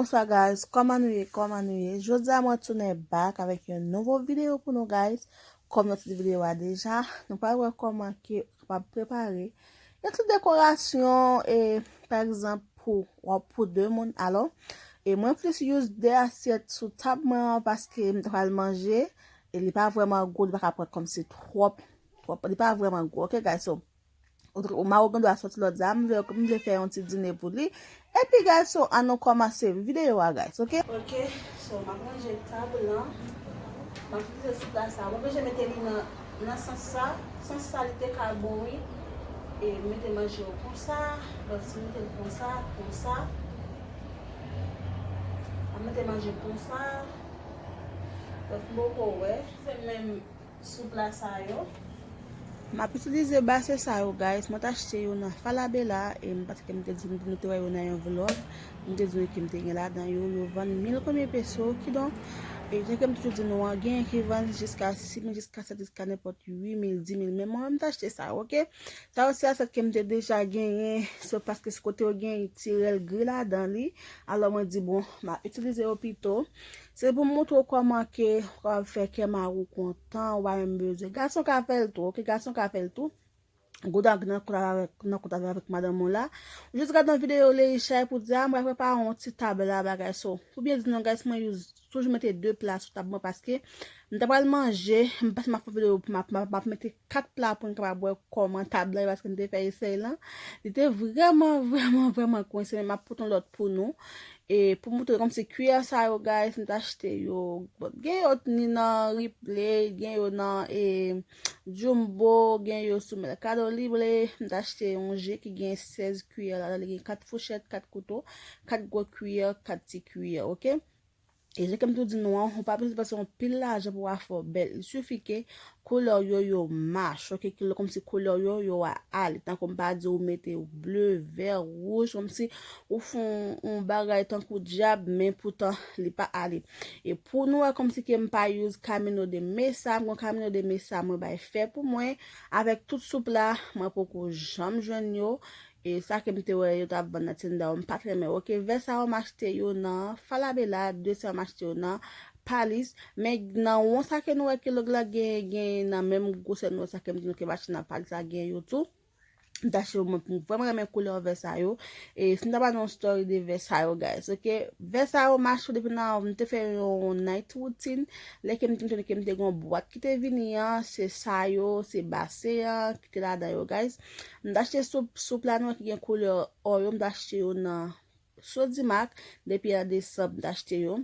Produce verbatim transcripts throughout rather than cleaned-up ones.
Bonsoir guys, kòman nou ye, kòman nou ye? Jodi a mwen tounen back avèk yon nouvo videyo pou nou guys. Kòm nou te di videyo a deja, nou pral wè kòman ke ou kapab prepare yon ti dekorasyon, e pa egzanp pou, pou de moun. Alò, e mwen plis use de asyèt sou tab mwen an paske m ta pral manje, e li pa vrèman gwo, li pa ka pran kòmsi twòp, twòp, li pa vrèman gwo, ok guys? So, ou, ou Maroc gen dwa sòti lòt zam, m vle, m vle fè yon ti dine pou li. Epi guys, so, ann nou kòmanse videyo a guys, ok? Ok, so m ap ranje tab lan. M ap itilize sipla sa. M oblije mete li nan, nan sans sa. Sans sa li te ka bon wi. E m mete manje yo konsa. Lòt si m mete l konsa, konsa. M ap mete manje konsa. Lòt m poko wè. Se menm sipla sa yo. M ap itilize basen sa yo guys. Mwen t achte yo nan Falabella e m panse ke m te di nou te wè yo nan yon vlog. M te di nou ke m te gen ladan yo. Yo vann mil konbyen peso, kidonk, e jan ke m toujou di nou an, genyen ki vann jiska sis mil, jiska sèt, jiska nenpòt uit mil, dis mil. Men mwen menm m t achte sa yo, ok? Sa yo se asyèt ke m te deja genyen, se paske se kote yo genyen ti rèl gri ladan li. Alò mwen di bon, m ap itilize yo pito. Se pou m montre w kòman ke ou kapab fè kè mari w kontan, ou pa menm bezwen. Gason ka fè l tou, ok? Gason ka fè l tou. Gouda nan kont avèk, nan kont avèk madanm ou la. Ou jis gade yon videyo Leisha pou di a, mwen prepare yon ti tab la bagay so. Pou byen di nou guys, mwen use toujou mete de pla sou tab mwen paske m ta pral manje, m panse m ap fè videyo pou m ap, m ap, m ap mete kat pla pou n kapab wè kòman tab la ye paske m te fè esèy lan. Li te vrèman, vrèman, vrèman kwense, men m ap pote yon lòt pou nou. E pou moutre kòmsi kiyè sa yo, guys, m t achte yo. Bon, gen yo ni nan Ripley, gen yo nan, e, Jumbo, gen yo sou Mercado Libre. M t achte yon je ki gen sèz kiyè ladan, li gen kat fouchèt, kat kouto, kat gwo kiyè, kat ti kiyè, ok? E jan ke m tou di nou an, ou pa bezwen depanse yon pil lajan pou w a fè w bèl. Il sifi ke koulè w yo, yo match, ok? Koulè, kòmsi koulè w yo, yo a ale. Tankou m pa di ou mete ble, vè, wouj, kòmsi ou fè yon, yon bagay tankou dyab, men poutan li pa ale. E pou nou wè kòmsi ke m pa use Camino de Mesa, m gon Camino de Mesa mwen bay fè pou mwen, avèk tout soup la, mwen poko janm jwenn yo. E sa ke m te wè yo t ap vann nan Tindal, m pa t renmen. Ok, vè sa yo m achte yo nan Falabella, de sa yo m achte yo nan Palis. Men nan won sa ke nou wè ke lòg la gen, gen nan menm gwosè nou wè sa ke m di nou ke m achte nan Palis la gen yo tou. M t achte yo mwen pou m vrèman renmen koulè vè sa yo. E si m ta ba nou yon story de vè sa yo, guys. Ok, vè sa yo m achte yo depi nan, m te fè yon night routine. Lè ke m te, m te, ke m te gen yon bwat ki te vini an, se sa yo, se basen an ki te ladan yo, guys. M t achte soup, soup la nou wè ki gen koulè ò yo, m t achte yo nan Sodimac, depi an desanm m t achte yo.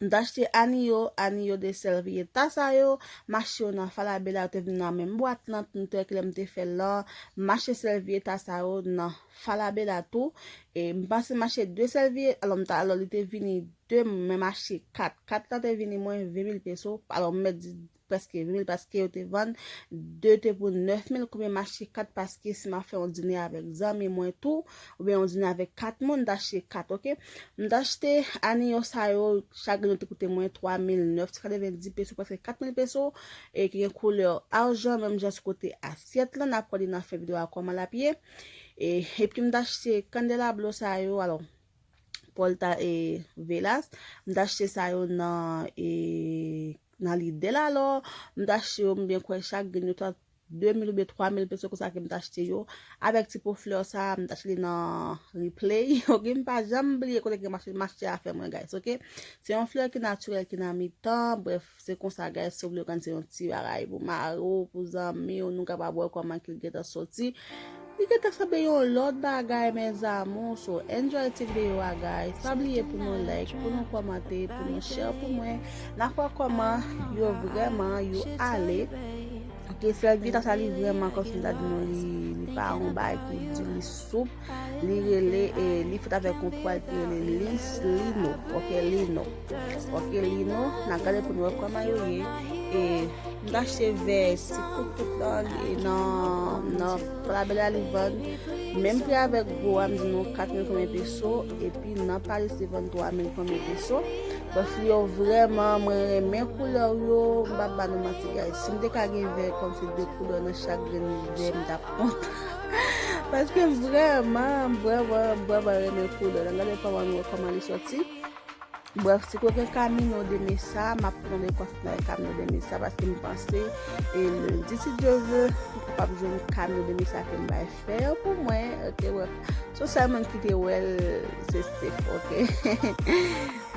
M t achte aniyo, aniyo de sèvyeta sa yo, m achte yo nan Falabella, yo te vin nan menm bwat lan, nou te wè kilè m te fè l lan, m achte sèvyeta sa yo nan Falabella tou. E m panse m achte de sèvyeta, alò m ta, alò li te vini de, men m achte kat. Kat la te vini mwen ven mil peso, alò m mèt di prèske ven mil paske yo te vann de te pou nèf mil, konbyen m achte kat paske si m ap fè yon dine avèk zanmi mwen tou, oubyen yon dine avèk kat moun, m t achte kat, ok? M t achte aniyo sa yo, chak grenn yo te koute mwen twa mil nèf san katrevendis peso, prèske kat mil peso, e ki gen koulè ajan, menm jan sou kote asyèt lan, n ap wè li nan fen videyo a kòman l ap ye. E, epi m t achte kandelablo sa yo, alò, Porta e Velas. M t achte sa yo nan, e, nan Lidl alò. M t achte yo, m byen kwè chak grenn yo ta de mil oubyen twa mil peso konsa ke m t achte yo. Avèk ti po flè sa, m t achte li nan Ripley. Ok, m pa janm bliye kote ke m achte, m achte afè mwen, guys, ok? Se yon flè ki natirèl, ki nan mitan. Brèf, se konsa, guys, si w vle òganize yon ti bagay pou mari w, pou zanmi w, nou kapab wè kòman ke l gentan soti. Li gentan sanble yon lòt bagay, mes amours. So, enjoy ti videyo a, guys. Pa bliye pou nou like, pou nou kòmante, pou nou share pou mwen. N ap wè kòman yo vrèman, yo ale. Ok, sèvyeta sa li vrèman, kòmsi m ta di nou, li, li pa yon bagay ki di, li soup. Li rele, e, li fèt avèk yon twal ki rele lis, lino. Ok, lino. Ok, lino. N a gade pou nou wè kòman yo ye. E, m t achte vè ti kout tout lan, e, nan, nan Falabella li vann. Menm pri avèk gwo a, m di nou kat mil konbyen peso, epi nan Palis li vann twa mil konbyen peso. Brèf, yo vrèman, mwen renmen koulè yo, m p ap ba nou manti, guys. Si m te ka gen vè kòmsi de koulè nan chak grenn vè, m t ap kontan. Paske m vrèman, m vrèman, m vrèman renmen koulè. N a gade kòman nou wè kòman li sòti. Bref, si w gen Camino de Mesa, m ap tonbe kwaf nan Camino de Mesa, paske m panse e lendi, si Dye vle, m kapab jwenn Camino de Mesa ke m bay fè yo pou mwen. Ok, bref, se sèl moun ki te wè l, se Steph, ok?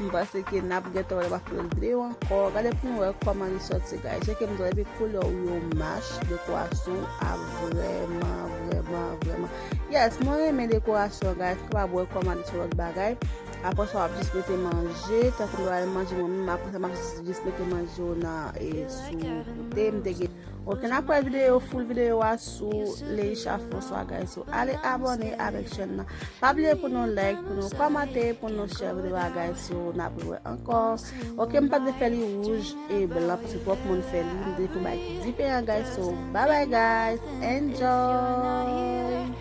M panse ke n ap gentan wè l, m ap fè l videyo ankò. Gade pou nou wè kòman li sòti, guys. Cheke m twò, epi koulè w yo match, dekorasyon a vrèman, vrèman, vrèman. Yes, mwen renmen dekorasyon, guys. Kapab wè kòman li sou lòt bagay. Apre sa, w ap jis mete manje, tankou m al manje mwen menm, apre sa, m ap jis, jis mete manje yo nan, e, sou kote, m te gen. Ok, n ap wè videyo, full videyo a sou Leisha François, guys. So, ale abòne avèk chèn nan. Pa bliye pou nou like, pou nou kòmante, pou nou share videyo a, guys. So, n ap wè ankò. Ok, m pa t vle fè li wouj e blan, paske twòp moun fè li, m te fè yon bagay ki diferan, guys. So, bye bye, guys. Enjoy!